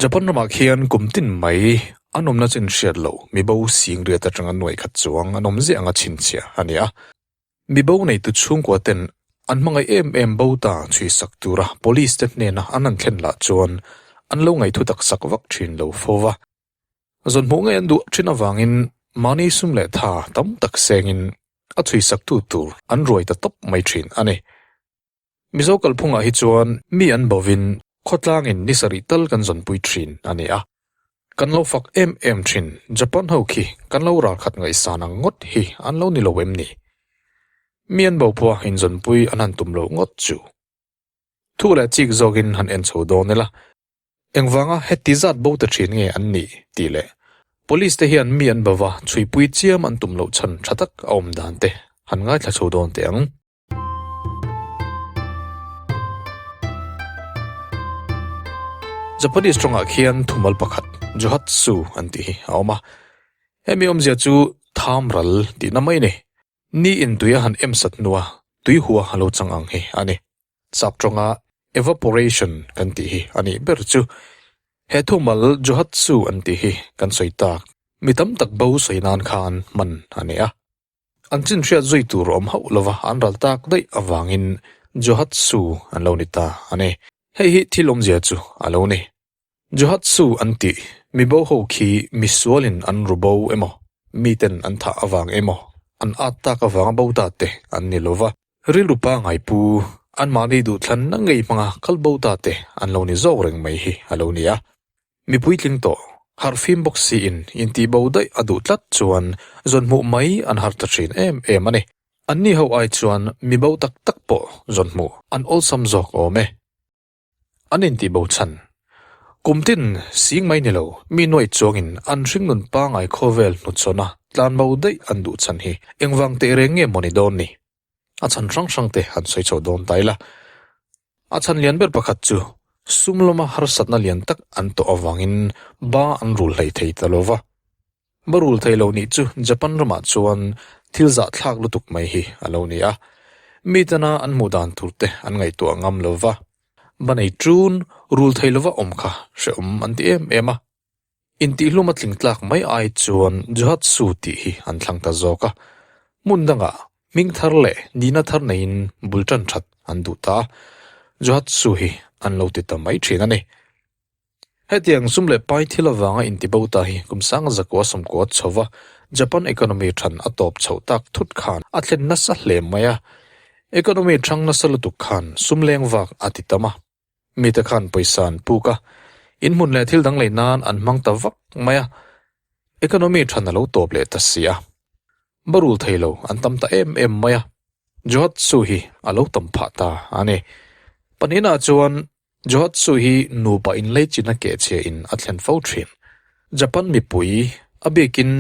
Japan ramah khian kum tin mai an awmna chin hriat loh mibo sing riat atanga nuaih khat chuang an awm ziah anga chhinchhiah a ni a. Mibo neitu chhungkua ten an hmangaih em em bo ta chhui sak tura police te hnena an han thlen lah chuan an lo ngaihthu tak sak vak thin lo fo va. Zawn hmuh ngei an duh thin avangin mahni sum leh tha tam tak sengin a chhui saktu tur an ruai ta tawp mai thin a ni. Mizo kalphungah hi chuan mi an bovin khawtlangin ni sarih tal kan zawnpui thin a ni a. Kan lo fak em em thin Japan ho khi kan lo ralkhat ngaihsan ang ngawt hi an lo ni lo em ni? Mi an bo pawha inzawnpui an han tum loh ngawt chu. Thu leh chik zawkin han en chho dawn ila. Engvanga heti zat bo ta thin nge an nih? tih leh Police te hian mi an bova chhuipui chiam an tum loh chhan tha tak a awm dan te han ngaithla chho dawn teh ang. Japanese tawngah khian thumal pakhat Johatsu an tih hi a awm a, hemi awmzia chu tham ral tihna mai a ni. Ni in tui a han em sat hnua tui hua a lo chang ang hi a ni. Sap tawnga evaporation kan tih hi a nih ber chu. He thumal Johatsu an tih hi kan sawi tak mi tam tak bo sawi nan khan hman a ni a. An chin hriat zui tur awm hauh lova an ral tak daih avangin Johatsu an lo ni ta a ni. Hei hi thil awmzia chu a lo ni. Johatsu an tih mi bo ho khi misualin an ru bo emaw, miten an thah avang emaw, an at tak avanga bo ta te an ni lova. Rilru pangai pu, anmahni duhthlanna ngei hmanga kal bo ta te an lo ni zawk reng mai hi a lo ni a. Mi puitling tawh, harh fim bawk siin intih bo daih a duh tlat chuan zawn hmuh mai an har ta thin em em a ni. Anni ho ai chuan mi bo tak tak pawh zawn hmuh an awlsam zawk awm e. An intih bo chhan. Kum tin sing mai ni lo, mi nuaih chuangin an hringnun pangai khawvel hnutchhawna tlan bo daih an duh chhan hi engvang teh reng nge maw ni dawn ni? A chhan hrang hrang te han sawi chho dawn ta ila. A chhan lian ber pakhat chu sum lama harsatna lian tak an tawh avangin ba an rul hlei thei ta lo va. Ba rul thei lo nih chu Japan ramah chuan thil zahthlak lutuk mai hi a lo ni a. Mi tana an hmuh dan tur te an ngaihtuah ngam lo va. Ba nei ṭun rul thei lova awm kha hrehawm an ti em em a. Intihhlum a tling tlak mai ai chuan Johatsu tih hi an thlang ta zawk a, hmun dangah hming thar leh nihna thar neiin bul tan that an duh ta a, Johatsu hi an lo ti ta mai thin a ni. Hetiang sum leh pai thil avanga intibo ta hi kum sanga zakua sawmkua chhova Japan economy than a tawp chhoh tak thut khan a thlen nasa hle mai a, economy thang nasa lutuk khan sum leng vak a ti tam a. Mite khan pawisa an puk a, inhmun leh thil dang lei nan an hmang ta vak mai a, economy than a lo tawp leh ta si a. Barul thei lo an tam ta em em mai a, Johatsu hi a lo tam phah ta a ni. Pahnihnaah chuan Johatsu hi nupa inleichina kehchhia in a thlen fo thin. Japan mipui a biakin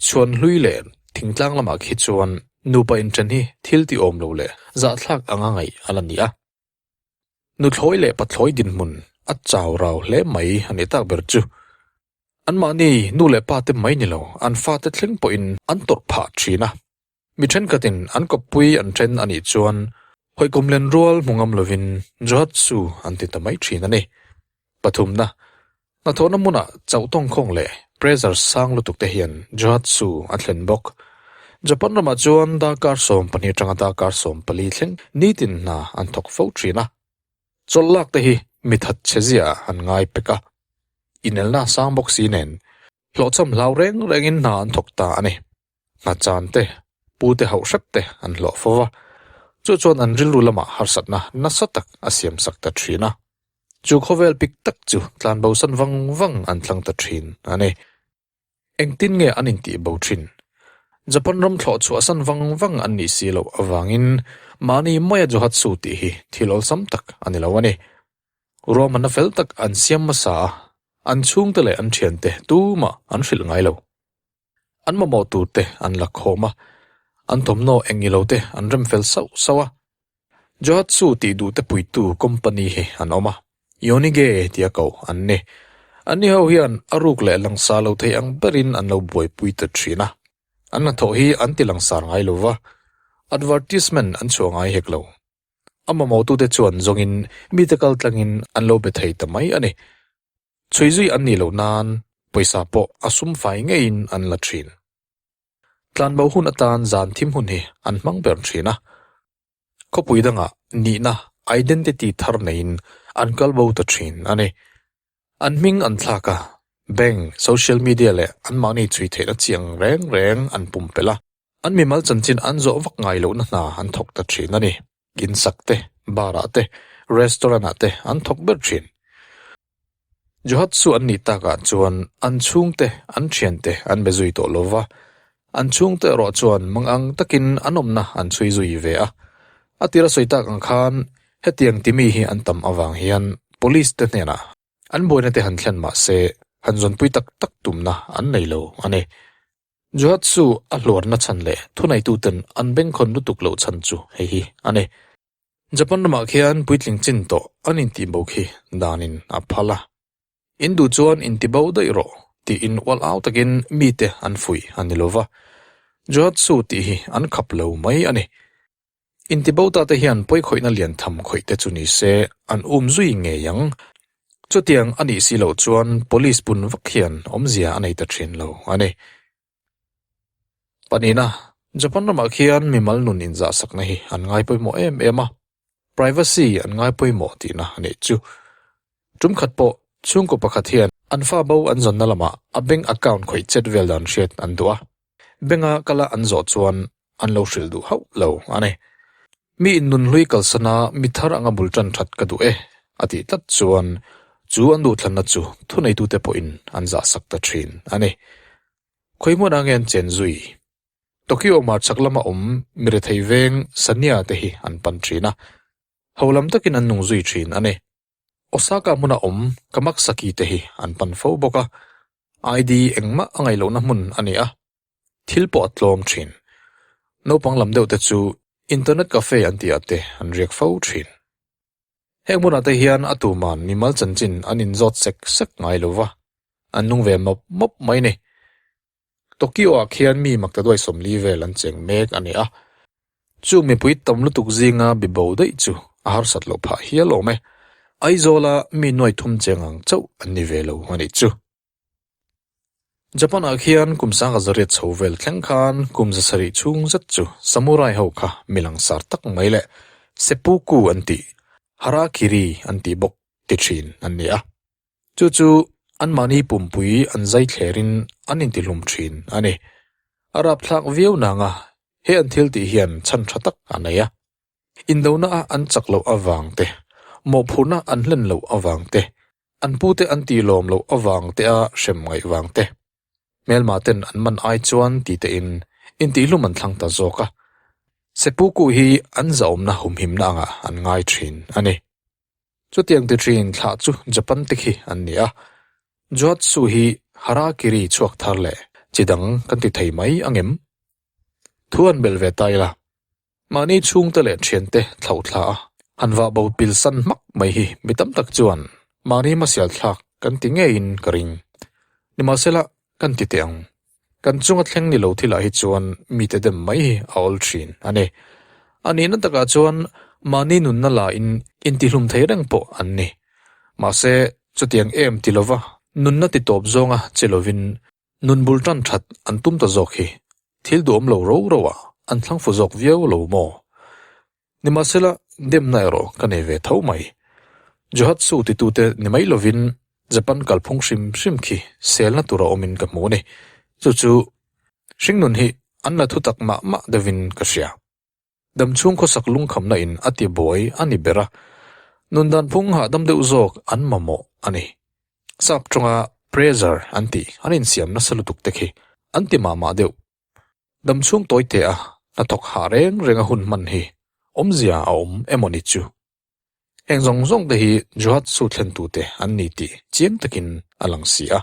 chhuan hlui leh thingtlang lamah khi chuan nupa inthen hi thil ti awm lo leh zahthlak anga ngaih a la ni a. Nuthlawi leh pathlawi dinhmun a chau rau hle mai a nih tak ber chu. Anmahni nu leh pa te mai ni lo, an fate thleng pawhin an tawrh phah thin a. Mi thenkhatin an kawppui an then a nih chuan hawikum len rual hmu ngam lovin Johatsu an ti ta mai thin a ni. Pathumna, hnathawhna hmunah chauh tawngkhawng leh pressure sang lutuk te hian Johatsu a thlen bawk. Japan ramah chuan darkar 12 atanga darkar 14 thleng nitin hna an thawk fo thin a. Chawlh lak te hi mi that chhe zia an ngai pek a. Inelna sang bawk si nen hlawhchham hlau reng rengin hna an thawk ta a ni. Hna chan te, pu te hauh hrep te an hlawh fo va, chu chuan an rilru lamah harsatna nasa tak a siam sak ta thin a. Chu khawvel pik tak chu tlan bosan vang vang an thlang ta thin a ni. Engtin nge an intih bo thin? Japan ram thlawh chhuahsan vang vang an nih si loh avangin mahni maia Johatsu tih hi thil awlsam tak a ni lo a ni. Ruahmanna fel tak an siam hmasa a, an chhungte leh an thiante tumah an hrilh ngai lo. An mamawh tur te an la khawm a, an thawmhnaw eng ilo te an rem fel sauh sauh a. Johatsu tih duh te puitu company hi an awm a, Yonige tia koh an ni. Anni ho hian a ruk leh langsar lo thei ang berin an lo buaipui ta thin a. An hnathawh hi an ti langsar ngai lo va, advertisement an chhuah ngai hek lo. A mamawhtute chuan zawngin mite kal tlangin an lo be thei ta mai a ni. Chhui zui an nih loh nan pawisa pawh a sum fai ngeiin an la thin. Tlanbo hun atan zan thim hun hi an hmang ber thin a. Khawpui dangah nihna, identity, thar neiin an kal bo ta thin a ni. An hming an thlak a, bank, social media leh anmahni chhui theihna chiang reng reng an pumpelh a. An mimal chanchin an zawh vak ngai lohna hna an thawk ta thin a ni. Insak te, bar ah te, restaurant ah te an thawk ber thin. Johatsu an nih takah chuan an chhungte, an thiante an be zui tawh lo va, an chhungte erawh chuan mangang takin an awmna an chhui zui ve a. A tira sawi tak ang khan hetiang timi hi an tam avang hian police te hnenah an buaina te han thlen mah se han zawnpui tak tak tumna an nei lo a ni. Johatsu a hluarna chhan leh thuneituten an bengkhawn lutuk loh chhan chu hei hi a ni. Japan ramah khian puitling chin tawh an intihbo khi danin a phal a. In duh chuan intibo daih rawh tiin ual au takin mite an fuih a ni lova. Johatsu tih hi an khap lo mai a ni. Intibo ta te hian pawikhawihna lian tham khawih te chu ni se an um zui ngei ang. Chutiang a nih si loh chuan police pun vak hian awmzia a nei ta thin lo a ni. Panina, Japan ramah khian mimal nun inzahsakna hi an ngai pawimawh em em a, privacy an ngai pawimawh tihna a nih chu. Tum khat pawh chhungkaw pakhat hian an fa bo an zawnna lamah a bank account khawih chet vel dan hriat an duh a, bank-a kala an zawh chuan an lo hrilh duh hauh lo a ni. Mi innunhlui kalsana mi thar anga bul tan that ka duh e a tih tlat chuan chu an duhthlanna chu thuneitute pawhin an zahsak ta thin a ni. Khawi hmunah nge an chen zui? Tokyo hmarchhak lama awm mirethei veng Sanya te hi an pan thin a, ho lam takin an nung zui thin a ni. Osaka hmuna awm Kamaksaki te hi an pan fo bawk a, ID engmah a ngaih lohna hmun a ni a, thil pawh a tlawm thin. Naupang lam deuh te chu Internet cafe an tih ah te an riak fo thin. Heng hmunah te hian a tuman mimal chanchin an inzawt sek sek ngai lo va, an nung ve mawp mawp mai ni. Tokyo ah khian mi maktaduai 40 vel an cheng mek a ni a, chu mipui tam lutuk zinga bibo daih chu a harsat loh phah hial awm e. Aizawla mi nuai thum cheng ang chauh an ni ve lo a nih chu. Japan ah khian kum sanga zariat chho vel thleng khan kum 700 chhung zet chu samurai ho kha mi langsar tak mai leh seppuku an tih, harakiri an tih bawk ti thin an ni a. Chu chu anmahni pumpui an zai thlerin an intihlum thin a ni. A rapthlak viau nanga he an thil tih hian chhan tha tak a nei a. Indona a an chak loh avang te, mawhphurhna an hlen loh avang te, an pute an tih lawm loh avang te a hrem ngaih vang te, hmelma ten an man ai chuan ti tein intihlum an thlang ta zawk a. Seppuku hi an zahawmna humhimna angah an ngai thin a ni. Chutiang ti thin thlah chu Japan te khi an ni a, Johatsu hi Harakiri chhuak thar leh chi dang kan ti thei mai angem? Thu an belh ve ta ila. Mahni chhungte leh thiante thlauh thla a, han vah bo pil san hmak mai hi mi tam tak chuan mahni hmasial thlak kan ti ngeiin ka ring. Nimahsela, kan ti teh ang. Kan chunga thleng ni lo thilah hi chuan mite dem mai hi a awl thin a ni. A nihna takah chuan mahni nunna la in intihlum thei reng pawh an ni. Mahse, chutiang em ti lova nunna ti tawp zawnga che lovin Nun bul tan that an tum ta zawk hi thil duhawm lo ro ro ah an thlang fu zawk viau lo maw? Nimahsela demna erawh ka nei ve tho mai. Johatsu titute ni mai lovin Japan kalphung hrim hrim khi selna tura awmin ka hmu a ni. Chu chu hringnun hi an la thutak mah mah deuhin ka hria. Damchhung khawsak lungkhamna in a ti buai a ni ber a, nun dan phung hahdam deuh zawk an mamawh a ni. Sap tawnga pressure an tih an insiam nasa lutuk te khi an ti mah mah deuh. Damchhung tawi teh a hnathawk hah reng reng a hun hman hi awmzia a awm emaw ni chu. Heng zawng zawng te hi Johatsu thlentute an ni tih chiang takin a lang si a.